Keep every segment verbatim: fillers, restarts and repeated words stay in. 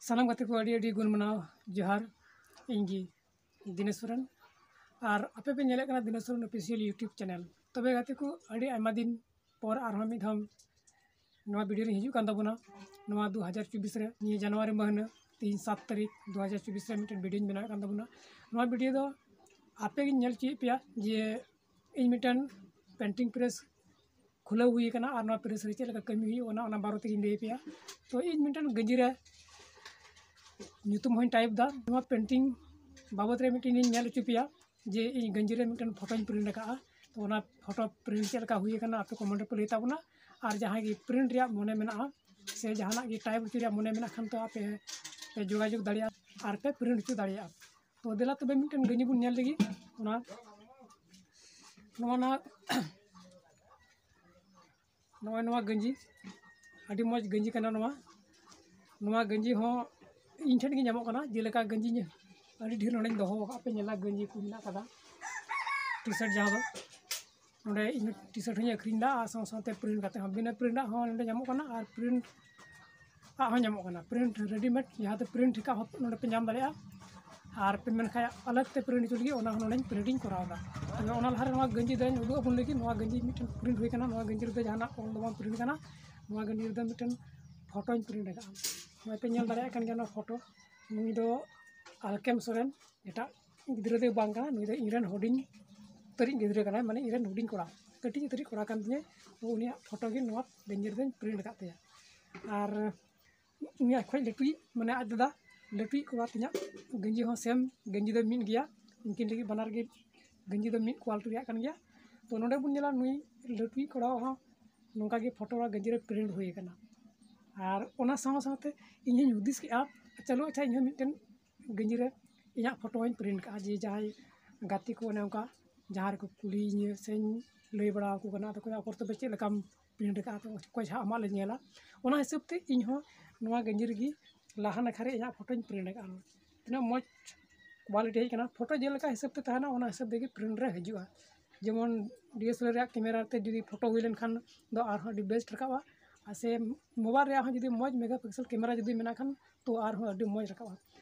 ᱥᱟᱱᱟᱢ ᱜᱟᱛᱮ ᱠᱚ ᱟᱹᱰᱤ ᱟᱹᱰᱤ ᱜᱩᱱ ᱢᱟᱱᱟᱣ ᱡᱚᱦᱟᱨ᱾ ᱤᱧ ᱜᱮ ᱫᱤᱱᱮᱥ ᱥᱚᱨᱮᱱ, ᱟᱨ ᱟᱯᱮ ᱯᱮ ᱧᱮᱞᱮᱫ ᱠᱟᱱᱟ Dinesh Soren official YouTube channel. ᱛᱚᱵᱮ ᱜᱟᱛᱮ ᱠᱚ, ᱟᱹᱰᱤ ᱟᱭᱢᱟ ᱫᱤᱱ ᱯᱚᱨ ᱟᱨᱦᱚᱸ ᱢᱤᱫ ᱫᱷᱟᱣ ᱱᱚᱣᱟ ᱵᱷᱤᱰᱤᱭᱳ ᱨᱤᱧ ᱦᱤᱡᱩᱜ ᱠᱟᱱ ᱛᱟᱵᱚᱱᱟ᱾ ᱱᱚᱣᱟ ᱫᱩ ᱦᱟᱡᱟᱨ ᱪᱚᱵᱵᱤᱥ ᱨᱮ, ᱱᱤᱭᱟᱹ ᱡᱟᱱᱩᱣᱟᱨᱤ ᱢᱟᱹᱦᱱᱟᱹ, ᱛᱮᱦᱮᱧ ᱥᱟᱛ ᱛᱟᱹᱨᱤᱠᱷ ᱫᱩ ᱦᱟᱡᱟᱨ ᱪᱚᱵᱵᱤᱥ ᱨᱮ ᱢᱤᱫᱴᱮᱱ ᱵᱷᱤᱰᱤᱭᱳᱧ ᱵᱮᱱᱟᱣᱮᱫ ᱠᱟᱱ ᱛᱟᱵᱚᱱᱟ᱾ ᱱᱚᱣᱟ ᱵᱷᱤᱰᱤᱭᱳ ᱫᱚ ᱟᱯᱮ ᱜᱤᱧ ᱧᱮᱞ ᱦᱚᱪᱚᱭᱮᱫ ᱯᱮᱭᱟ ᱡᱮ ᱤᱧ ᱢᱤᱫᱴᱮᱱ ᱯᱮᱱᱴᱤᱝ ᱯᱨᱮᱥ ᱠᱷᱩᱞᱟᱹᱣ ᱦᱩᱭ ᱟᱠᱟᱱᱟ ᱟᱨ ᱱᱚᱣᱟ ᱯᱨᱮᱥ ᱨᱮ ᱪᱮᱫ ᱞᱮᱠᱟ ᱠᱟᱹᱢᱤ ᱦᱩᱭᱩᱜ ᱠᱟᱱᱟ, ᱚᱱᱟ ᱵᱟᱨᱮ ᱛᱮᱜᱤᱧ ᱞᱟᱹᱭ ᱟᱯᱮᱭᱟ᱾ ᱛᱚ, ᱤᱧ ᱢᱤᱫᱴᱮᱱ ᱜᱟᱹᱧᱡᱤ ᱨᱮ ᱧᱩᱛᱩᱢ ᱦᱚᱸᱧ ᱴᱟᱭᱤᱯ ᱮᱫᱟ᱾ ᱱᱚᱣᱟ ᱯᱮᱱᱴᱤᱝ ᱵᱟᱵᱚᱫ ᱨᱮ ᱢᱤᱫᱴᱮᱱ ᱤᱧ ᱧᱮᱞ ᱦᱚᱪᱚ ᱯᱮᱭᱟ ᱡᱮ ᱤᱧ ᱜᱟᱹᱧᱡᱤ ᱨᱮ ᱢᱤᱫᱴᱮᱱ ᱯᱷᱳᱴᱳᱧ ᱯᱨᱤᱱᱴ ᱟᱠᱟᱫᱼᱟ᱾ ᱛᱚ, ᱚᱱᱟ ᱯᱷᱳᱴᱳ ᱯᱨᱤᱱᱴ ᱪᱮᱫ ᱞᱮᱠᱟ ᱦᱩᱭ ᱟᱠᱟᱱᱟ, ᱟᱯᱮ ᱠᱚᱢᱮᱱᱴ ᱨᱮᱯᱮ ᱞᱟᱹᱭ ᱛᱟᱵᱚᱱᱟ᱾ ᱟᱨ ᱡᱟᱦᱟᱸᱭ ᱜᱮ ᱯᱨᱤᱱᱴ ᱨᱮᱭᱟᱜ ᱢᱚᱱᱮ ᱢᱮᱱᱟᱜᱼᱟ ᱥᱮ ᱡᱟᱦᱟᱱᱟᱜ ᱜᱮ ᱴᱟᱭᱤᱯ ᱦᱚᱪᱚ ᱨᱮᱭᱟᱜ ᱢᱚᱱᱮ ᱢᱮᱱᱟᱜ ᱠᱷᱟᱱ, ᱛᱚ ᱟᱯᱮ ᱯᱮ ᱡᱳᱜᱟᱡᱳᱜᱽ ᱫᱟᱲᱮᱭᱟᱜᱼᱟ ᱟᱨ ᱯᱮ ᱯᱨᱤᱱᱴ ᱦᱚᱪᱚ ᱫᱟᱲᱮᱭᱟᱜᱼᱟ᱾ ᱛᱚ, ᱫᱮᱞᱟ ᱛᱚᱵᱮ ᱢᱤᱫᱴᱮᱱ ᱜᱟᱹᱧᱡᱤ ᱵᱚᱱ ᱧᱮᱞ ᱞᱮᱜᱮ᱾ ᱚᱱᱟ ᱱᱚᱣᱟ ᱱᱟᱦᱟᱜ ᱱᱚᱜᱼᱚᱭ ᱱᱚᱣᱟ ᱜᱟᱹᱧᱡᱤ, ᱟᱹᱰᱤ ᱢᱚᱡᱽ ᱜᱟᱹᱧᱡᱤ ᱠᱟᱱᱟ ᱱᱚᱣᱟ᱾ ᱱᱚᱣᱟ ᱜᱟᱹᱧᱡᱤ ᱦᱚᱸ ᱤᱧ ᱴᱷᱮᱱ ᱜᱮ ᱧᱟᱢᱚᱜ ᱠᱟᱱᱟ, ᱡᱮᱞᱮᱠᱟ ᱜᱟᱹᱧᱡᱤ ᱟᱹᱰᱤ ᱰᱷᱮᱨ ᱱᱚᱰᱮᱧ ᱫᱚᱦᱚ ᱟᱠᱟᱫ ᱯᱮ ᱧᱮᱞᱟ, ᱜᱟᱹᱧᱡᱤ ᱠᱚ ᱢᱮᱱᱟᱜ ᱠᱟᱫᱟ, ᱴᱤ ᱥᱟᱨᱴ ᱡᱟᱦᱟᱸ ᱫᱚ᱾ ᱱᱚᱰᱮ ᱤᱧ ᱴᱤ ᱥᱟᱨᱴ ᱦᱚᱸᱧ ᱟᱹᱠᱷᱨᱤᱧ ᱮᱫᱟ ᱟᱨ ᱥᱟᱶ ᱥᱟᱶᱛᱮ ᱯᱨᱤᱱᱴ ᱠᱟᱛᱮ ᱦᱚᱸ, ᱵᱤᱱᱟᱹ ᱯᱨᱤᱱᱴ ᱟᱜ ᱦᱚᱸ ᱱᱚᱰᱮ ᱧᱟᱢᱚᱜ ᱠᱟᱱᱟ ᱟᱨ ᱯᱨᱤᱱᱴ ᱟᱜ ᱦᱚᱸ ᱧᱟᱢᱚᱜ ᱠᱟᱱᱟ᱾ ᱯᱨᱤᱱᱴ ᱨᱮᱰᱤᱢᱮᱰ ᱡᱟᱦᱟᱸ ᱛᱮ ᱯᱨᱤᱱᱴ ᱞᱮᱠᱟ ᱦᱚᱸ ᱱᱚᱰᱮ ᱯᱮ ᱧᱟᱢ ᱫᱟᱲᱮᱭᱟᱜᱼᱟ᱾ ᱟᱨ ᱯᱮ ᱢᱮᱱ ᱠᱷᱟᱡ ᱟᱞᱟᱜᱽ ᱛᱮ ᱯᱨᱤᱱᱴ ᱦᱚᱪᱚ ᱞᱟᱹᱜᱤᱫ, ᱚᱱᱟ ᱦᱚᱸ ᱱᱚᱰᱮᱧ ᱯᱨᱤᱱᱴ ᱤᱧ ᱠᱚᱨᱟᱣ ᱮᱫᱟ᱾ ᱛᱚᱵᱮ ᱚᱱᱟ ᱞᱟᱦᱟ ᱨᱮ ᱱᱚᱣᱟ ᱜᱟᱹᱧᱡᱤ ᱫᱚᱧ ᱩᱫᱩᱜ ᱟᱵᱚᱱ ᱞᱟᱹᱜᱤᱫ᱾ ᱱᱚᱣᱟ ᱜᱟᱹᱧᱡᱤ ᱢᱤᱫᱴᱮᱱ ᱯᱨᱤᱱᱴ ᱦᱩᱭ ᱠᱟᱱᱟ᱾ ᱱᱚᱣᱟ ᱜᱟᱹᱧᱡᱤ ᱨᱮᱫᱚ ᱡᱟᱦᱟᱱᱟᱜ ᱚᱞ ᱫᱚ ᱵᱟᱝ ᱯᱨᱤᱱᱴ ᱠᱟᱱᱟ᱾ ᱱᱚᱣᱟ ᱜᱟᱹᱧᱡᱤ ᱨᱮᱫᱚ ᱢᱤᱫᱴᱮᱱ ᱯᱷᱳᱴᱳᱧ ᱯᱨᱤᱱᱴ ᱟᱠᱟᱫᱼᱟ᱾ ᱱᱚᱜᱼᱚᱭ ᱯᱮ ᱧᱮᱞ ᱫᱟᱲᱮᱭᱟᱜ ᱠᱟᱱ ᱜᱮᱭᱟ ᱱᱚᱣᱟ ᱯᱷᱳᱴᱳ᱾ ᱱᱩᱭ ᱫᱚ ᱟᱞᱠᱮᱢ ᱥᱚᱨᱮᱱ, ᱮᱴᱟᱜ ᱜᱤᱫᱽᱨᱟᱹ ᱫᱚ ᱵᱟᱝ ᱠᱟᱱᱟ, ᱱᱩᱭ ᱫᱚ ᱤᱧ ᱨᱮᱱ ᱦᱩᱰᱤᱧ ᱩᱛᱟᱹᱨᱤᱡ ᱜᱤᱫᱽᱨᱟᱹ ᱠᱟᱱᱟᱭ, ᱢᱟᱱᱮ ᱤᱧ ᱨᱮᱱ ᱦᱩᱰᱤᱧ ᱠᱚᱲᱟ, ᱠᱟᱹᱴᱤᱡ ᱩᱛᱟᱹᱨᱤᱡ ᱠᱚᱲᱟ ᱠᱟᱱ ᱛᱤᱧᱟᱹ᱾ ᱛᱚ, ᱩᱱᱤᱭᱟᱜ ᱯᱷᱳᱴᱳ ᱜᱮ ᱱᱚᱣᱟ ᱜᱟᱹᱧᱡᱤ ᱨᱮᱫᱚᱧ ᱯᱨᱤᱱᱴ ᱟᱠᱟᱫ ᱛᱟᱭᱟ᱾ ᱟᱨ ᱩᱱᱤᱭᱟᱜ ᱠᱷᱚᱡ ᱞᱟᱹᱴᱩᱭᱤᱡ, ᱢᱟᱱᱮ ᱟᱡ ᱫᱟᱫᱟ, ᱞᱟᱹᱴᱩᱭᱤᱡ ᱠᱚᱲᱟ ᱛᱤᱧᱟᱹᱜ ᱜᱟᱹᱧᱡᱤ ᱦᱚᱸ ᱥᱮᱢ ᱜᱟᱹᱧᱡᱤ ᱫᱚ ᱢᱤᱫ ᱜᱮᱭᱟ᱾ ᱩᱱᱠᱤᱱ ᱞᱟᱹᱜᱤᱫ ᱵᱟᱱᱟᱨ ᱜᱮ ᱜᱟᱹᱧᱡᱤ ᱫᱚ ᱢᱤᱫ ᱠᱳᱣᱟᱞᱤᱴᱤ ᱨᱮᱭᱟᱜ ᱠᱟᱱ ᱜᱮᱭᱟ᱾ ᱛᱚ, ᱱᱚᱰᱮ ᱵᱚᱱ ᱧᱮᱞᱟ, ᱱᱩᱭ ᱞᱟᱹᱴᱩᱭᱤᱡ ᱠᱚᱲᱟ ᱦᱚᱸ ᱱᱚᱝᱠᱟ ᱜᱮ ᱯᱷᱳᱴᱳ ᱟᱨ ᱜᱟᱹᱧᱡᱤ ᱨᱮ ᱯᱨᱤᱱᱴ ᱦᱩᱭ ᱟᱠᱟᱱᱟ᱾ ᱟᱨ ᱚᱱᱟ ᱥᱟᱶ ᱥᱟᱶᱛᱮ ᱤᱧ ᱦᱚᱸᱧ ᱦᱩᱫᱤᱥ ᱠᱮᱫᱼᱟ, ᱪᱚᱞᱚ ᱟᱪᱪᱷᱟ, ᱤᱧ ᱦᱚᱸ ᱢᱤᱫᱴᱮᱱ ᱜᱟᱹᱧᱡᱤ ᱨᱮ ᱤᱧᱟᱹᱜ ᱯᱷᱳᱴᱳ ᱦᱚᱸᱧ ᱯᱨᱤᱱᱴ ᱠᱟᱜᱼᱟ, ᱡᱮ ᱡᱟᱦᱟᱸᱭ ᱜᱟᱛᱮ ᱠᱚ ᱚᱱᱮ ᱚᱱᱠᱟ ᱡᱟᱦᱟᱸ ᱨᱮᱠᱚ ᱠᱩᱞᱤᱭᱤᱧᱟᱹ ᱥᱮᱧ ᱞᱟᱹᱭ ᱵᱟᱲᱟ ᱟᱠᱚ ᱠᱟᱱᱟ, ᱟᱫᱚ ᱠᱚ, "ᱚᱠᱚᱨ ᱛᱚᱵᱮ ᱪᱮᱫ ᱞᱮᱠᱟᱢ ᱯᱨᱤᱱᱴ ᱟᱠᱟᱫᱼᱟ?" ᱛᱚ ᱚᱠᱚᱭ ᱡᱟᱦᱟᱸ ᱟᱢᱟᱜ ᱞᱮ ᱧᱮᱞᱟ, ᱚᱱᱟ ᱦᱤᱥᱟᱹᱵ ᱛᱮ ᱤᱧ ᱦᱚᱸ ᱱᱚᱣᱟ ᱜᱟᱹᱧᱡᱤ ᱨᱮᱜᱮ ᱞᱟᱦᱟ ᱱᱟᱠᱷᱟ ᱨᱮ ᱤᱧᱟᱹᱜ ᱯᱷᱳᱴᱳᱧ ᱯᱨᱤᱱᱴ ᱟᱠᱟᱫᱼᱟ᱾ ᱛᱤᱱᱟᱹᱜ ᱢᱚᱡᱽ ᱠᱳᱣᱟᱞᱤᱴᱤ ᱦᱮᱡ ᱟᱠᱟᱱᱟ, ᱯᱷᱳᱴᱳ ᱡᱮᱞᱮᱠᱟ ᱦᱤᱥᱟᱹᱵ ᱛᱮ ᱛᱟᱦᱮᱱᱟ, ᱚᱱᱟ ᱦᱤᱥᱟᱹᱵ ᱛᱮᱜᱮ ᱯᱨᱤᱱᱴ ᱨᱮ ᱦᱤᱡᱩᱜᱼᱟ᱾ ᱡᱮᱢᱚᱱ ᱰᱤ ᱮᱥ ᱮᱞ ᱟᱨ ᱨᱮᱭᱟᱜ ᱠᱮᱢᱮᱨᱟ ᱛᱮ ᱡᱩᱫᱤ ᱯᱷᱳᱴᱳ ᱦᱩᱭ ᱞᱮᱱᱠᱷᱟᱱ ᱫᱚ ᱟᱨᱦᱚᱸ ᱟᱹᱰᱤ ᱵᱮᱥᱴ ᱨᱟᱠᱟᱵᱼᱟ, ᱟᱨ ᱥᱮ ᱢᱳᱵᱟᱭᱤᱞ ᱨᱮᱭᱟᱜ ᱦᱚᱸ ᱡᱩᱫᱤ ᱢᱚᱡᱽ ᱢᱮᱜᱟ ᱯᱤᱠᱥᱮᱞ ᱠᱮᱢᱮᱨᱟ ᱡᱩᱫᱤ ᱢᱮᱱᱟᱜ ᱠᱷᱟᱱ, ᱛᱚ ᱟᱨᱦᱚᱸ ᱟᱹᱰᱤ ᱢᱚᱡᱽ ᱨᱟᱠᱟᱵᱼᱟ᱾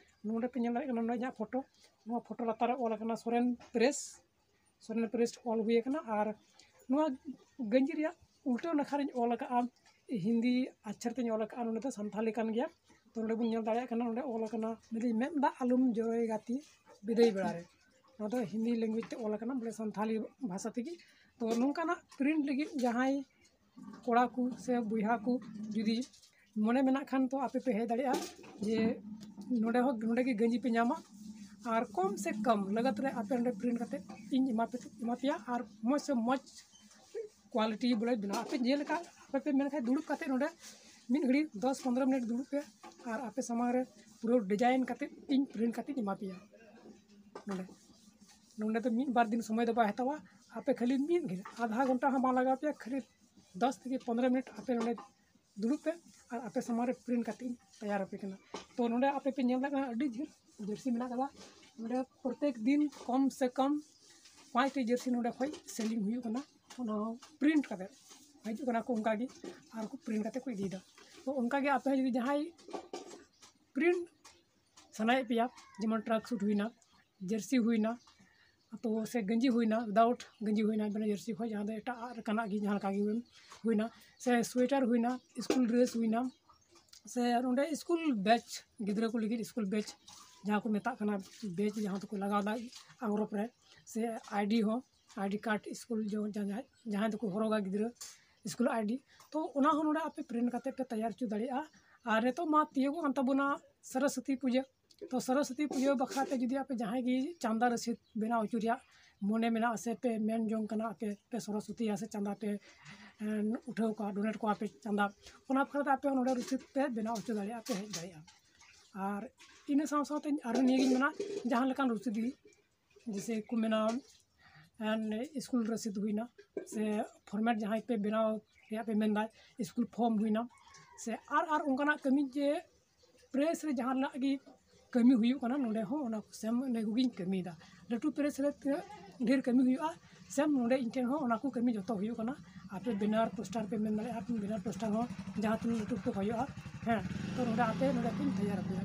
ᱱᱚᱰᱮ ᱯᱮ ᱧᱮᱞ ᱫᱟᱲᱮᱭᱟᱜ ᱠᱟᱱᱟ, ᱱᱚᱰᱮ ᱤᱧᱟᱹᱜ ᱯᱷᱳᱴᱳ, ᱱᱚᱣᱟ ᱯᱷᱳᱴᱳ ᱞᱟᱛᱟᱨ ᱨᱮ ᱚᱞ ᱟᱠᱟᱱᱟ ᱥᱚᱨᱮᱱ ᱯᱨᱮᱥ, ᱥᱚᱨᱮᱱ ᱯᱨᱮᱥ ᱚᱞ ᱦᱩᱭ ᱟᱠᱟᱱᱟ᱾ ᱟᱨ ᱱᱚᱣᱟ ᱜᱮᱧᱡᱤ ᱨᱮᱭᱟᱜ ᱩᱞᱴᱟᱹ ᱱᱟᱠᱷᱟ ᱨᱤᱧ ᱚᱞ ᱟᱠᱟᱫᱼᱟ, ᱦᱤᱱᱫᱤ ᱟᱪᱪᱷᱟᱨ ᱛᱮᱧ ᱚᱞ ᱟᱠᱟᱫᱼᱟ, ᱱᱚᱰᱮ ᱫᱚ ᱥᱟᱱᱛᱷᱟᱞᱤ ᱠᱟᱱ ᱜᱮᱭᱟ᱾ ᱛᱚ ᱱᱚᱰᱮ ᱵᱚᱱ ᱧᱮᱞ ᱫᱟᱲᱮᱭᱟᱜ ᱠᱟᱱᱟ, ᱱᱚᱰᱮ ᱚᱞ ᱟᱠᱟᱱᱟ, ᱢᱮᱱᱫᱟᱹᱧ, "ᱢᱮᱫ ᱫᱟᱜ ᱟᱞᱚᱢ ᱡᱚᱨᱚᱭ ᱜᱟᱛᱮ ᱵᱤᱫᱟᱹᱭ ᱵᱮᱲᱟ ᱨᱮ"᱾ ᱱᱚᱣᱟ ᱫᱚ ᱦᱤᱱᱫᱤ ᱞᱮᱝᱜᱩᱭᱮᱡᱽ ᱛᱮ ᱚᱞ ᱟᱠᱟᱱᱟ, ᱵᱚᱞᱮ ᱥᱟᱱᱛᱷᱟᱞᱤ ᱵᱷᱟᱥᱟ ᱛᱮᱜᱮ᱾ ᱛᱚ ᱱᱚᱝᱠᱟᱱᱟᱜ ᱯᱨᱤᱱᱴ ᱞᱟᱹᱜᱤᱫ ᱡᱟᱦᱟᱸᱭ ᱠᱚᱲᱟ ᱠᱚ ᱥᱮ ᱵᱚᱭᱦᱟ ᱠᱚ ᱡᱩᱫᱤ ᱢᱚᱱᱮ ᱢᱮᱱᱟᱜ ᱠᱷᱟᱱ, ᱛᱚ ᱟᱯᱮ ᱯᱮ ᱦᱮᱡ ᱫᱟᱲᱮᱭᱟᱜᱼᱟ, ᱡᱮ ᱱᱚᱰᱮ ᱦᱚᱸ, ᱱᱚᱰᱮ ᱜᱮ ᱜᱮᱧᱡᱤ ᱯᱮ ᱧᱟᱢᱟ᱾ ᱟᱨ ᱠᱚᱢ ᱥᱮ ᱠᱚᱢ ᱞᱟᱜᱟᱛ ᱨᱮ ᱟᱯᱮ ᱱᱚᱰᱮ ᱯᱨᱤᱱᱴ ᱠᱟᱛᱮ ᱤᱧ ᱮᱢᱟ ᱯᱮ, ᱮᱢᱟ ᱯᱮᱭᱟ᱾ ᱟᱨ ᱢᱚᱡᱽ ᱥᱮ ᱢᱚᱡᱽ ᱠᱣᱟᱞᱤᱴᱤ ᱵᱚᱞᱮ ᱵᱮᱱᱟᱣ ᱟᱯᱮ᱾ ᱡᱮᱞᱮᱠᱟ ᱟᱯᱮ ᱯᱮ ᱢᱮᱱ ᱠᱷᱟᱱ, ᱫᱩᱲᱩᱵ ᱠᱟᱛᱮ ᱱᱚᱰᱮ ᱢᱤᱫ ᱜᱷᱟᱹᱲᱤ ᱫᱚᱥ ᱯᱚᱱᱫᱽᱨᱚ ᱢᱤᱱᱤᱴ ᱫᱩᱲᱩᱵ ᱯᱮ, ᱟᱨ ᱟᱯᱮ ᱥᱟᱢᱟᱝ ᱨᱮ ᱯᱩᱨᱟᱹ ᱰᱤᱡᱟᱭᱤᱱ ᱠᱟᱛᱮ ᱤᱧ ᱯᱨᱤᱱᱴ ᱠᱟᱛᱮ ᱤᱧ ᱮᱢᱟ ᱯᱮᱭᱟ᱾ ᱱᱚᱰᱮ, ᱱᱚᱰᱮ ᱫᱚ ᱢᱤᱫ ᱵᱟᱨ ᱫᱤᱱ ᱥᱚᱢᱚᱭ ᱫᱚ ᱵᱟᱭ ᱦᱟᱛᱟᱣᱟ, ᱟᱯᱮ ᱠᱷᱟᱹᱞᱤ ᱢᱤᱫ ᱜᱷᱟᱹᱲᱤ, ᱟᱫᱷᱟ ᱜᱷᱚᱱᱴᱟ ᱦᱚᱸ ᱵᱟᱝ ᱞᱟᱜᱟᱣ ᱯᱮᱭᱟ, ᱠᱷᱟᱹᱞᱤ ᱫᱚᱥ ᱛᱷᱮᱠᱮ ᱯᱚᱱᱫᱽᱨᱚ ᱢᱤᱱᱤᱴ ᱟᱯᱮ ᱱᱚᱰᱮ ᱫᱩᱲᱩᱵ ᱯᱮ, ᱟᱨ ᱟᱯᱮ ᱥᱟᱢᱟᱝ ᱨᱮ ᱯᱨᱤᱱᱴ ᱠᱟᱛᱮ ᱤᱧ ᱛᱮᱭᱟᱨ ᱟᱯᱮ ᱠᱟᱱᱟ᱾ ᱛᱚ ᱱᱚᱰᱮ ᱟᱯᱮ ᱯᱮ ᱧᱮᱞ ᱫᱟᱲᱮᱭᱟᱜ ᱠᱟᱱᱟ, ᱟᱹᱰᱤ ᱰᱷᱮᱨ ᱡᱟᱹᱨᱥᱤ ᱢᱮᱱᱟᱜ ᱠᱟᱫᱟ᱾ ᱱᱚᱰᱮ ᱯᱨᱚᱛᱮᱠ ᱫᱤᱱ ᱠᱚᱢ ᱥᱮ ᱠᱚᱢ ᱯᱟᱸᱪᱴᱤ ᱡᱟᱹᱨᱥᱤ ᱱᱚᱰᱮ ᱠᱷᱚᱡ ᱥᱮᱞᱤᱝ ᱦᱩᱭᱩᱜ ᱠᱟᱱᱟ, ᱚᱱᱟ ᱦᱚᱸ ᱯᱨᱤᱱᱴ ᱠᱟᱛᱮ ᱦᱤᱡᱩᱜ ᱠᱟᱱᱟ ᱠᱚ, ᱚᱱᱠᱟ ᱜᱮ ᱟᱨ ᱠᱚ ᱯᱨᱤᱱᱴ ᱠᱟᱛᱮ ᱠᱚ ᱤᱫᱤᱭᱮᱫᱟ᱾ ᱛᱚ ᱚᱱᱠᱟ ᱜᱮ ᱟᱯᱮ ᱦᱚᱸ ᱡᱩᱫᱤ ᱡᱟᱦᱟᱸᱭ ᱯᱨᱤᱱᱴ ᱥᱟᱱᱟᱭᱮᱫ ᱯᱮᱭᱟ, ᱡᱮᱢᱚᱱ ᱴᱨᱟᱠ ᱥᱩᱴ ᱦᱩᱭᱱᱟ, ᱡᱟᱹᱨᱥᱤ ᱦᱩᱭᱱᱟ, ᱛᱚ ᱥᱮ ᱜᱮᱧᱡᱤ ᱦᱩᱭᱱᱟ, ᱩᱭᱫᱟᱣᱩᱴ ᱜᱮᱧᱡᱤ ᱦᱩᱭᱱᱟ, ᱵᱤᱱᱟᱹ ᱡᱟᱹᱨᱥᱤ ᱠᱷᱚᱡ, ᱡᱟᱦᱟᱸ ᱫᱚ ᱮᱴᱟᱜ ᱟᱜ ᱞᱮᱠᱟᱱᱟᱜ ᱜᱮ ᱡᱟᱦᱟᱸ ᱞᱮᱠᱟ ᱜᱮ ᱦᱩᱭᱱᱟ, ᱥᱮ ᱥᱳᱭᱮᱴᱟᱨ ᱦᱩᱭᱱᱟ, ᱥᱠᱩᱞ ᱰᱨᱮᱥ ᱦᱩᱭᱱᱟ, ᱥᱮ ᱱᱚᱰᱮ ᱥᱠᱩᱞ ᱵᱮᱪ, ᱜᱤᱫᱽᱨᱟᱹ ᱠᱚ ᱞᱟᱹᱜᱤᱫ ᱥᱠᱩᱞ ᱵᱮᱪ ᱡᱟᱦᱟᱸ ᱠᱚ ᱢᱮᱛᱟᱜ ᱠᱟᱱᱟ, ᱵᱮᱪ ᱡᱟᱦᱟᱸ ᱫᱚᱠᱚ ᱞᱟᱜᱟᱣᱫᱟ ᱟᱝᱨᱚᱯ ᱨᱮ, ᱥᱮ ᱟᱭᱰᱤ ᱦᱚᱸ, ᱟᱭᱰᱤ ᱠᱟᱨᱰ ᱥᱠᱩᱞ ᱡᱚ-, ᱡᱟᱦᱟᱸᱭ, ᱡᱟᱦᱟᱸᱭ ᱫᱚᱠᱚ ᱦᱚᱨᱚᱜᱟ ᱜᱤᱫᱽᱨᱟᱹ ᱥᱠᱩᱞ ᱟᱭᱰᱤ, ᱛᱚ ᱚᱱᱟ ᱦᱚᱸ ᱱᱚᱰᱮ ᱟᱯᱮ ᱯᱨᱤᱱᱴ ᱠᱟᱛᱮ ᱯᱮ ᱛᱮᱭᱟᱨ ᱦᱚᱪᱚ ᱫᱟᱲᱮᱭᱟᱜᱼᱟ᱾ ᱟᱨ ᱱᱤᱛᱚᱜ ᱢᱟ ᱛᱤᱭᱳᱜᱚᱜ ᱠᱟᱱ ᱛᱟᱵᱚᱱᱟ ᱥᱚᱨᱚᱥᱚᱛᱤ ᱯᱩᱡᱟᱹ, ᱛᱚ ᱥᱚᱨᱚᱥᱚᱛᱤ ᱯᱩᱡᱟᱹ ᱵᱟᱠᱷᱨᱟ ᱛᱮ ᱡᱩᱫᱤ ᱟᱯᱮ ᱡᱟᱦᱟᱸᱭ ᱜᱮ ᱪᱟᱸᱫᱟ ᱨᱚᱥᱤᱫ ᱵᱮᱱᱟᱣ ᱦᱚᱪᱚ ᱨᱮᱭᱟᱜ ᱢᱚᱱᱮ ᱢᱮᱱᱟᱜᱼᱟ, ᱥᱮ ᱯᱮ ᱢᱮᱱ ᱡᱚᱝ ᱠᱟᱱᱟ, ᱟᱯᱮ ᱯᱮ ᱥᱚᱨᱚᱥᱚᱛᱤᱭᱟ ᱥᱮ ᱪᱟᱸᱫᱟ ᱯᱮ, ᱮᱸ, ᱩᱴᱷᱟᱹᱣ ᱠᱚᱣᱟ, ᱰᱳᱱᱮᱴ ᱠᱚᱣᱟ ᱯᱮ ᱪᱟᱸᱫᱟ, ᱚᱱᱟ ᱵᱟᱠᱷᱨᱟ ᱛᱮ ᱟᱯᱮ ᱦᱚᱸ ᱱᱚᱰᱮ ᱨᱚᱥᱤᱫ ᱯᱮ ᱵᱮᱱᱟᱣ ᱦᱚᱪᱚ ᱫᱟᱲᱮᱭᱟᱜᱼᱟ, ᱯᱮ ᱦᱮᱡ ᱫᱟᱲᱮᱭᱟᱜᱼᱟ᱾ ᱟᱨ ᱤᱱᱟᱹ ᱥᱟᱶ ᱥᱟᱶᱛᱮ ᱟᱨᱦᱚᱸ ᱱᱤᱭᱟᱹ ᱜᱤᱧ ᱢᱮᱱᱟ, ᱡᱟᱦᱟᱸ ᱞᱮᱠᱟᱱ ᱨᱚᱥᱤᱫ ᱜᱮ, ᱡᱮᱭᱥᱮ ᱠᱚ ᱢᱮᱱᱟ, ᱮᱸ, ᱥᱠᱩᱞ ᱨᱚᱥᱤᱫ ᱦᱩᱭᱱᱟ, ᱥᱮ ᱯᱷᱚᱨᱢᱮᱴ ᱡᱟᱦᱟᱸᱭ ᱯᱮ ᱵᱮᱱᱟᱣ ᱨᱮᱭᱟᱜ ᱯᱮ ᱢᱮᱱᱫᱟ, ᱥᱠᱩᱞ ᱯᱷᱚᱨᱢ ᱦᱩᱭᱱᱟ, ᱥᱮ ᱟᱨ, ᱟᱨ ᱚᱱᱠᱟᱱᱟᱜ ᱠᱟᱹᱢᱤ ᱡᱮ ᱯᱨᱮᱥ ᱨᱮ ᱡᱟᱦᱟᱸ ᱨᱮᱱᱟᱜ ᱜᱮ ᱠᱟᱹᱢᱤ ᱦᱩᱭᱩᱜ ᱠᱟᱱᱟ, ᱱᱚᱰᱮ ᱦᱚᱸ ᱚᱱᱟ ᱠᱚ ᱥᱮᱢ, ᱤᱱᱟᱹ ᱠᱚᱜᱮᱧ ᱠᱟᱹᱢᱤᱭᱮᱫᱟ᱾ ᱞᱟᱹᱴᱩ ᱯᱨᱮᱥ ᱨᱮ ᱛᱤᱱᱟᱹᱜ ᱰᱷᱮᱨ ᱠᱟᱹᱢᱤ ᱦᱩᱭᱩᱜᱼᱟ, ᱥᱮᱢ ᱱᱚᱰᱮ ᱤᱧ ᱴᱷᱮᱱ ᱦᱚᱸ ᱚᱱᱟ ᱠᱚ ᱠᱟᱹᱢᱤ ᱡᱚᱛᱚ ᱦᱩᱭᱩᱜ ᱠᱟᱱᱟ᱾ ᱟᱯᱮ ᱵᱮᱱᱟᱨ ᱯᱳᱥᱴᱟᱨ ᱯᱮ ᱢᱮᱱ ᱫᱟᱲᱮᱭᱟᱜᱼᱟ, ᱵᱮᱱᱟᱨ ᱯᱳᱥᱴᱟᱨ ᱦᱚᱸ ᱡᱟᱦᱟᱸ ᱛᱤᱱᱟᱹᱜ ᱞᱟᱹᱴᱩ ᱞᱟᱹᱴᱩ ᱦᱩᱭᱩᱜᱼᱟ, ᱦᱮᱸ, ᱛᱚ ᱱᱚᱰᱮ ᱟᱯᱮ ᱱᱚᱰᱮ ᱠᱷᱚᱱ ᱛᱮᱭᱟᱨ ᱟᱯᱮᱭᱟ᱾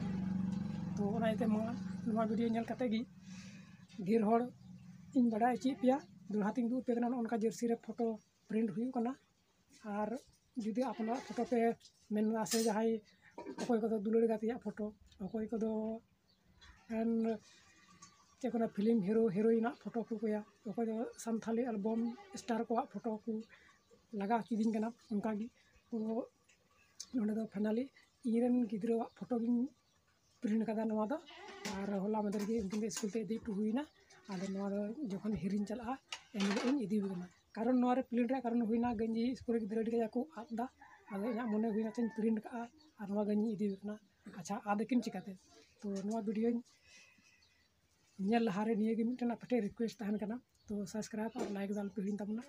ᱛᱚ ᱚᱱᱟ ᱤᱭᱟᱹᱛᱮ ᱢᱟ ᱱᱚᱣᱟ ᱵᱷᱤᱰᱤᱭᱳ ᱧᱮᱞ ᱠᱟᱛᱮ ᱜᱮ ᱰᱷᱮᱨ ᱦᱚᱲ ᱤᱧ ᱵᱟᱰᱟᱭ ᱦᱚᱪᱚᱭᱮᱫ ᱯᱮᱭᱟ᱾ ᱫᱚᱦᱲᱟ ᱛᱤᱧ ᱩᱫᱩᱜ ᱟᱯᱮ ᱠᱟᱱᱟ, ᱱᱚᱜᱼᱚ ᱱᱚᱝᱠᱟ ᱡᱟᱹᱨᱥᱤ ᱨᱮ ᱯᱷᱳᱴᱳ ᱯᱨᱤᱱᱴ ᱦᱩᱭᱩᱜ ᱠᱟᱱᱟ᱾ ᱟᱨ ᱡᱩᱫᱤ ᱟᱯᱱᱟᱨᱟᱜ ᱯᱷᱳᱴᱳ ᱯᱮ ᱢᱮᱱᱟ ᱥᱮ ᱡᱟᱦᱟᱸᱭ ᱚᱠᱚᱭ ᱠᱚᱫᱚ ᱫᱩᱞᱟᱹᱲ ᱜᱟᱛᱮᱭᱟᱜ ᱯᱷᱳᱴᱳ, ᱚᱠᱚᱭ ᱠᱚᱫᱚ ᱮᱱ ᱪᱮᱫ ᱠᱚ ᱢᱮᱱᱟ, ᱯᱷᱤᱞᱢ ᱦᱤᱨᱳ ᱦᱤᱨᱳᱭᱤᱱᱟᱜ ᱯᱷᱳᱴᱳ ᱠᱚ ᱠᱚᱭᱟ, ᱚᱠᱚᱭ ᱫᱚ ᱥᱟᱱᱛᱷᱟᱞᱤ ᱮᱞᱵᱟᱢ ᱥᱴᱟᱨ ᱠᱚᱣᱟᱜ ᱯᱷᱳᱴᱳ ᱠᱚ ᱞᱟᱜᱟᱣ ᱦᱚᱪᱚᱭᱫᱤᱧ ᱠᱟᱱᱟ᱾ ᱚᱱᱠᱟᱜᱮ ᱛᱚ ᱱᱚᱰᱮ ᱫᱚ ᱯᱷᱟᱭᱱᱟᱞᱤ ᱤᱧᱨᱮᱱ ᱜᱤᱫᱽᱨᱟᱹᱣᱟᱜ ᱯᱷᱳᱴᱳ ᱜᱤᱧ ᱯᱨᱤᱱᱴ ᱠᱟᱫᱟ ᱱᱚᱣᱟ ᱫᱚ᱾ ᱟᱨ ᱦᱚᱞᱟ ᱢᱟᱫᱷᱮᱨ ᱜᱮ ᱩᱱᱠᱤᱱ ᱫᱚ ᱥᱠᱩᱞ ᱛᱮ ᱤᱫᱤ ᱦᱚᱴᱚ ᱦᱩᱭᱱᱟ᱾ ᱟᱫᱚ ᱱᱚᱣᱟ ᱫᱚ ᱡᱚᱠᱷᱚᱱ ᱦᱤᱨᱤᱧ ᱪᱟᱞᱟᱜᱼᱟ, ᱮᱱ ᱦᱤᱞᱳᱜ ᱤᱧ ᱤᱫᱤ ᱟᱹᱜᱩ ᱠᱤᱱᱟ᱾ ᱠᱟᱨᱚᱱ ᱱᱚᱣᱟ ᱨᱮ ᱯᱨᱤᱱᱴ ᱨᱮᱭᱟᱜ ᱠᱟᱨᱚᱱ ᱦᱩᱭᱱᱟ, ᱜᱮᱧᱡᱤ ᱥᱠᱩᱞ ᱨᱮ ᱜᱤᱫᱽᱨᱟᱹ ᱟᱹᱰᱤ ᱠᱟᱡᱟᱠ ᱠᱚ ᱟᱫ ᱮᱫᱟ᱾ ᱟᱫᱚ ᱤᱧᱟᱹᱜ ᱢᱚᱱᱮ ᱦᱩᱭᱱᱟ ᱪᱚᱧ ᱯᱨᱤᱱᱴ ᱠᱟᱜᱼᱟ ᱟᱨ ᱱᱚᱣᱟ ᱜᱮᱧᱡᱤᱧ ᱤᱫᱤ ᱟᱹᱜᱩ ᱠᱤᱱᱟ᱾ ᱟᱪᱪᱷᱟ, ᱟᱫ ᱟᱹᱠᱤᱱ ᱪᱤᱠᱟᱹᱛᱮ? ᱛᱚ ᱱᱚᱣᱟ ᱵᱷᱤᱰᱤᱭᱳᱧ ᱧᱮᱞ ᱞᱟᱦᱟᱨᱮ ᱱᱤᱭᱟᱹᱜᱮ ᱢᱤᱫᱴᱮᱱ ᱟᱯᱮ ᱴᱷᱮᱱ ᱨᱤᱠᱩᱭᱮᱥᱴ ᱛᱟᱦᱮᱱ ᱠᱟᱱᱟ, ᱛᱚ ᱥᱟᱵᱥᱠᱨᱟᱭᱤᱵ ᱟᱨ ᱞᱟᱭᱤᱠ ᱫᱚ ᱟᱞᱚᱯᱮ ᱦᱤᱲᱤᱧ ᱛᱟᱵᱚᱱᱟ᱾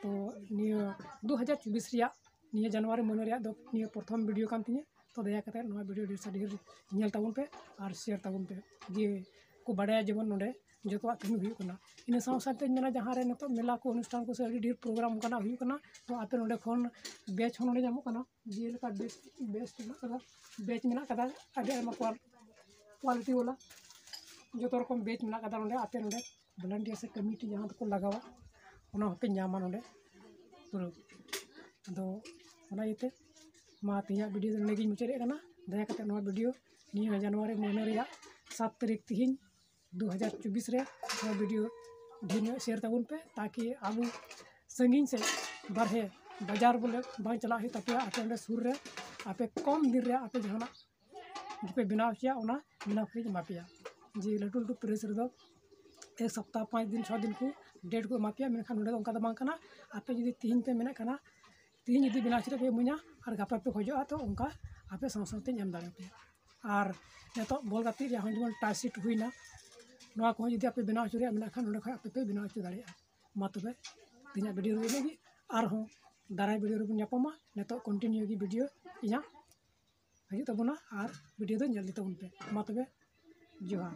ᱛᱚ ᱱᱤᱭᱟᱹ ᱫᱩ ᱦᱟᱡᱟᱨ ᱪᱚᱵᱵᱤᱥ ᱨᱮᱭᱟᱜ ᱱᱤᱭᱟᱹ ᱡᱟᱱᱩᱣᱟᱨᱤ ᱢᱟᱹᱦᱱᱟᱹ ᱨᱮᱭᱟᱜ ᱫᱚ ᱱᱤᱭᱟᱹ ᱯᱨᱚᱛᱷᱚᱢ ᱵᱷᱤᱰᱤᱭᱳ ᱠᱟᱱ ᱛᱤᱧᱟᱹ᱾ ᱛᱚ ᱫᱟᱭᱟ ᱠᱟᱛᱮ ᱱᱚᱣᱟ ᱵᱷᱤᱰᱤᱭᱳ ᱰᱷᱮᱨ ᱥᱮ ᱰᱷᱮᱨ ᱧᱮᱞ ᱛᱟᱵᱚᱱ ᱯᱮ ᱟᱨ ᱥᱮᱭᱟᱨ ᱛᱟᱵᱚᱱ ᱯᱮ, ᱡᱮ ᱠᱚ ᱵᱟᱰᱟᱭᱟ ᱡᱮᱢᱚᱱ ᱱᱚᱰᱮ ᱡᱚᱛᱚᱣᱟᱜ ᱠᱟᱹᱢᱤ ᱦᱩᱭᱩᱜ ᱠᱟᱱᱟ᱾ ᱤᱱᱟᱹ ᱥᱟᱶ ᱥᱟᱶᱛᱮᱧ ᱢᱮᱱᱟ, ᱡᱟᱦᱟᱸ ᱨᱮ ᱱᱤᱛᱚᱜ ᱢᱮᱞᱟ ᱠᱚ ᱚᱱᱩᱥᱴᱷᱟᱱ ᱠᱚ ᱥᱮ ᱟᱹᱰᱤ ᱰᱷᱮᱨ ᱯᱨᱳᱜᱨᱟᱢ ᱚᱱᱠᱟᱱᱟᱜ ᱦᱩᱭᱩᱜ ᱠᱟᱱᱟ, ᱛᱚ ᱟᱯᱮ ᱱᱚᱰᱮ ᱠᱷᱚᱱ ᱵᱮᱪ ᱦᱚᱸ ᱱᱚᱰᱮ ᱧᱟᱢᱚᱜ ᱠᱟᱱᱟ, ᱡᱮᱞᱮᱠᱟ ᱵᱮᱪ, ᱵᱮᱪ ᱢᱮᱱᱟᱜ ᱠᱟᱫᱟ, ᱵᱮᱪ ᱢᱮᱱᱟᱜ ᱠᱟᱫᱟ, ᱟᱹᱰᱤ ᱟᱭᱢᱟ ᱠᱚᱣᱟᱞ-, ᱠᱳᱣᱟᱞᱤᱴᱤ ᱵᱟᱞᱟ ᱡᱚᱛᱚ ᱨᱚᱠᱚᱢ ᱵᱮᱪ ᱢᱮᱱᱟᱜ ᱠᱟᱫᱟ ᱱᱚᱰᱮ᱾ ᱟᱯᱮ ᱱᱚᱰᱮ ᱵᱷᱚᱞᱮᱱᱴᱤᱭᱟᱨ ᱥᱮ ᱠᱚᱢᱤᱴᱤ ᱡᱟᱦᱟᱸ ᱫᱚᱠᱚ ᱞᱟᱜᱟᱣᱟ, ᱚᱱᱟ ᱦᱚᱸᱯᱮ ᱧᱟᱢᱟ ᱱᱚᱰᱮ ᱯᱩᱨᱟᱹ᱾ ᱟᱫᱚ ᱚᱱᱟ ᱤᱭᱟᱹᱛᱮ ᱢᱟ ᱛᱮᱦᱮᱧᱟᱜ ᱵᱷᱤᱰᱤᱭᱳ ᱫᱚ ᱱᱚᱰᱮ ᱜᱤᱧ ᱢᱩᱪᱟᱹᱫᱮᱫ ᱠᱟᱱᱟ᱾ ᱫᱟᱭᱟ ᱠᱟᱛᱮ ᱱᱚᱣᱟ ᱵᱷᱤᱰᱤᱭᱳ ᱱᱤᱭᱟᱹ ᱡᱟᱱᱩᱣᱟᱨᱤ ᱢᱟᱹᱦᱱᱟᱹ ᱨᱮᱭᱟᱜ ᱥᱟᱛ ᱛᱟᱹᱨᱤᱠᱷ, ᱛᱤᱦᱤᱧ ᱫᱩ ᱦᱟᱡᱟᱨ ᱪᱚᱵᱵᱤᱥ ᱨᱮ ᱱᱚᱣᱟ ᱵᱷᱤᱰᱤᱭᱳ ᱰᱷᱮᱨ ᱧᱚᱜ ᱥᱮᱭᱟᱨ ᱛᱟᱵᱚᱱ ᱯᱮ, ᱛᱟᱠᱤ ᱟᱵᱚ ᱥᱟᱺᱜᱤᱧ ᱥᱮ ᱵᱟᱨᱦᱮ ᱵᱟᱡᱟᱨ ᱵᱚᱞᱮ ᱵᱟᱝ ᱪᱟᱞᱟᱜ ᱦᱩᱭᱩᱜ ᱛᱟᱯᱮᱭᱟ᱾ ᱟᱯᱮ ᱚᱸᱰᱮ ᱥᱩᱨ ᱨᱮ ᱟᱯᱮ ᱠᱚᱢ ᱫᱤᱱ ᱨᱮ ᱟᱯᱮ ᱡᱟᱦᱟᱱᱟᱜ ᱜᱮᱯᱮ ᱵᱮᱱᱟᱣ ᱦᱚᱪᱚᱭᱟ, ᱚᱱᱟ ᱵᱮᱱᱟᱣ ᱠᱟᱛᱮᱧ ᱮᱢᱟ ᱯᱮᱭᱟ᱾ ᱡᱮ ᱞᱟᱹᱴᱩ ᱞᱟᱹᱴᱩ ᱯᱨᱮᱥ ᱨᱮᱫᱚ ᱮᱠ ᱥᱚᱯᱛᱟᱦ, ᱯᱟᱸᱪ ᱫᱤᱱ, ᱪᱷᱚ ᱫᱤᱱ ᱠᱚ ᱰᱮᱴ ᱠᱚ ᱮᱢᱟ ᱯᱮᱭᱟ, ᱢᱮᱱᱠᱷᱟᱱ ᱱᱚᱰᱮ ᱫᱚ ᱚᱱᱠᱟ ᱫᱚ ᱵᱟᱝ ᱠᱟᱱᱟ᱾ ᱟᱯᱮ ᱡᱩᱫᱤ ᱛᱤᱦᱤᱧ ᱯᱮ ᱢᱮᱱᱮᱫ ᱠᱟᱱᱟ, ᱛᱤᱦᱤᱧ ᱡᱩᱫᱤ ᱵᱮᱱᱟᱣ ᱦᱚᱪᱚ ᱠᱟᱛᱮ ᱯᱮ ᱤᱢᱟᱹᱧᱟ ᱟᱨ ᱜᱟᱯᱟ ᱯᱮ ᱠᱷᱚᱡᱚᱜᱼᱟ, ᱛᱚ ᱚᱱᱠᱟ ᱟᱯᱮ ᱥᱟᱶ ᱥᱟᱶᱛᱮᱧ ᱮᱢ ᱫᱟᱲᱮᱭᱟᱯᱮᱭᱟ᱾ ᱟᱨ ᱱᱤᱛᱚᱜ ᱵᱚᱞ ᱜᱟᱛᱮᱜ ᱨᱮᱭᱟᱜ ᱦᱚᱸ ᱡᱮᱢᱚᱱ ᱴᱟᱭ ᱥᱤᱴ ᱦᱩᱭᱱᱟ, ᱱᱚᱣᱟ ᱠᱚᱦᱚᱸ ᱡᱩᱫᱤ ᱟᱯᱮ ᱵᱮᱱᱟᱣ ᱦᱚᱪᱚ ᱨᱮᱭᱟᱜ ᱢᱮᱱᱟᱜ ᱠᱷᱟᱱ, ᱱᱚᱰᱮ ᱠᱷᱚᱱ ᱟᱯᱮ ᱯᱮ ᱵᱮᱱᱟᱣ ᱦᱚᱪᱚ ᱫᱟᱲᱮᱭᱟᱜᱼᱟ᱾ ᱢᱟ ᱛᱚᱵᱮ, ᱛᱮᱦᱮᱧᱟᱜ ᱵᱷᱤᱰᱤᱭᱳ ᱨᱮ ᱤᱱᱟᱹᱜ ᱜᱮ᱾ ᱟᱨᱦᱚᱸ ᱫᱟᱨᱟᱭ ᱵᱷᱤᱰᱤᱭᱳ ᱨᱮᱵᱚᱱ ᱧᱟᱯᱟᱢᱟ᱾ ᱱᱤᱛᱚᱜ ᱠᱚᱱᱴᱤᱱᱤᱭᱩ ᱜᱮ ᱵᱷᱤᱰᱤᱭᱳ ᱤᱧᱟᱹᱜ ᱦᱤᱡᱩᱜ ᱛᱟᱵᱚᱱᱟ ᱟᱨ ᱵᱷᱤᱰᱤᱭᱳ ᱫᱚ ᱧᱮᱞ ᱤᱫᱤ ᱛᱟᱵᱚᱱ ᱯᱮ᱾ ᱢᱟ ᱛᱚᱵᱮ, ᱡᱚᱦᱟᱨ᱾